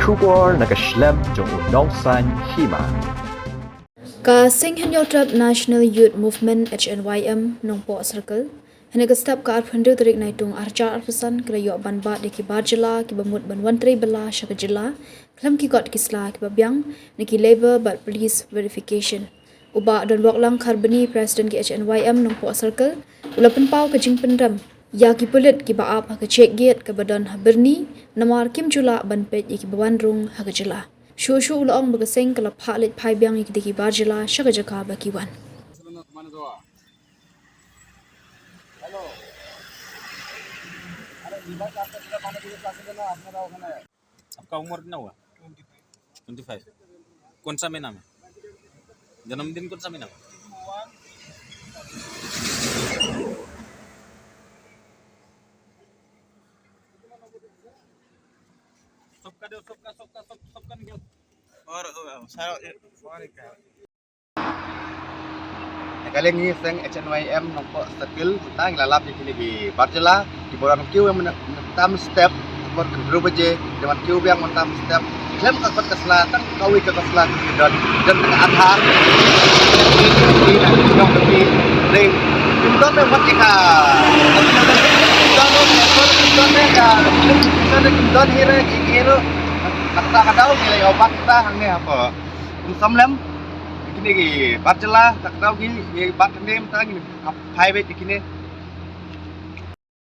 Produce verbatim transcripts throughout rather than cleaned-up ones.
Khubor na ka shlem jong u nongsan hima. Ka Seng Hynñiewtrep National Youth Movement H N Y M Nongpoh Circle, hynne ka step ka arphew hynriew tarik Naitung arhajar arphew san, ka la ïoh ban bat ïa ki bar jylla kiba mut ban wan trei bylla sha ka jylla khlem ki kot ki sla kiba biang na ki labour bad police verification. U Bah Donboklang Kharbani, President ki H N Y M Nongpoh Circle, u la pynpaw ka jingpynrem ïa ki pulit kiba ap ha ka check gate kaba don ha Byrni, namar kim ju lah ban peit ïa kiba wan rung ha ka jylla. Shuh shuh u la ong ba ka seng ka la phah leit phai biang ïa ki dei ki bar jylla sha ka jaka ba ki wan. आपका उम्र कितना हुआ? ट्वेंटी फ़ाइव। कौन सा महीना में? जन्मदिन कौन सा महीना में? सबका दो, सबका, सबका, सब, सबका निकाल। और, और, सारा, और एक है। Ka liang ngi seng H N Y M Nongpoh Circle, mynta ngi la lap ïa kine ki bar jylla kiba wan kiew mynta mynstep, por hynriew baje, ki wan kiew biang mynta mynstep. Khlem ka kot ka sla, tang kawei ka kot ka sla ki don, don ka Aadhaar. Ki na ki don ki ring. Kim don ne wat ki ka. Kim don ne ka, kim don ne ka, kim don ne kim don hira ki hira. Kata ka daw ki la ïoh bat ta hangne hapoh Umsawlem. Kine ki bar jylla, ta ka daw ki, ki bar kine mynta ngi hap phai beit kine.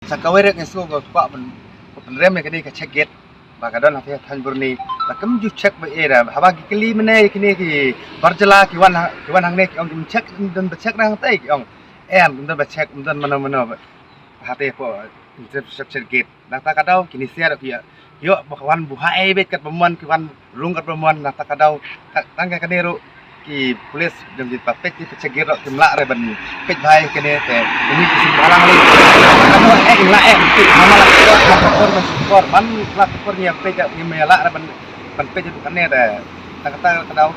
Sa kawei ruh ngi sngewkwah ban, ban pynrem ïa kane ka check gate ba ka don ha Thaiñ Byrni. Ba kim ju check ba eh da. Haba ki kylli mynne ïa kine ki bar jylla ki wan ha, ki wan hangne ki ong kim check, kim don ba check nangta ki ong. Em, kim don ba check, kim don mano mano ba. Hate hapoh infrastructure gate. Nangta ka daw kine sha ruh ki ïoh ba ka wan buhai beit katba mon, ki wan rung katba mon, nangta ka daw. Tang ka kane ruh ki police jong ki ba peit ki check gate ruh kim lah re ban peit bha ïa kane te. Kine ki sngewbha lang lei. Ka daw eh lah eh peit, mano lah ka por, ka por ban sukor, ban lah ka por ngi ïa peit, ngi ïa lah re ban, ban peit ïa kane te. Tang kata ka daw.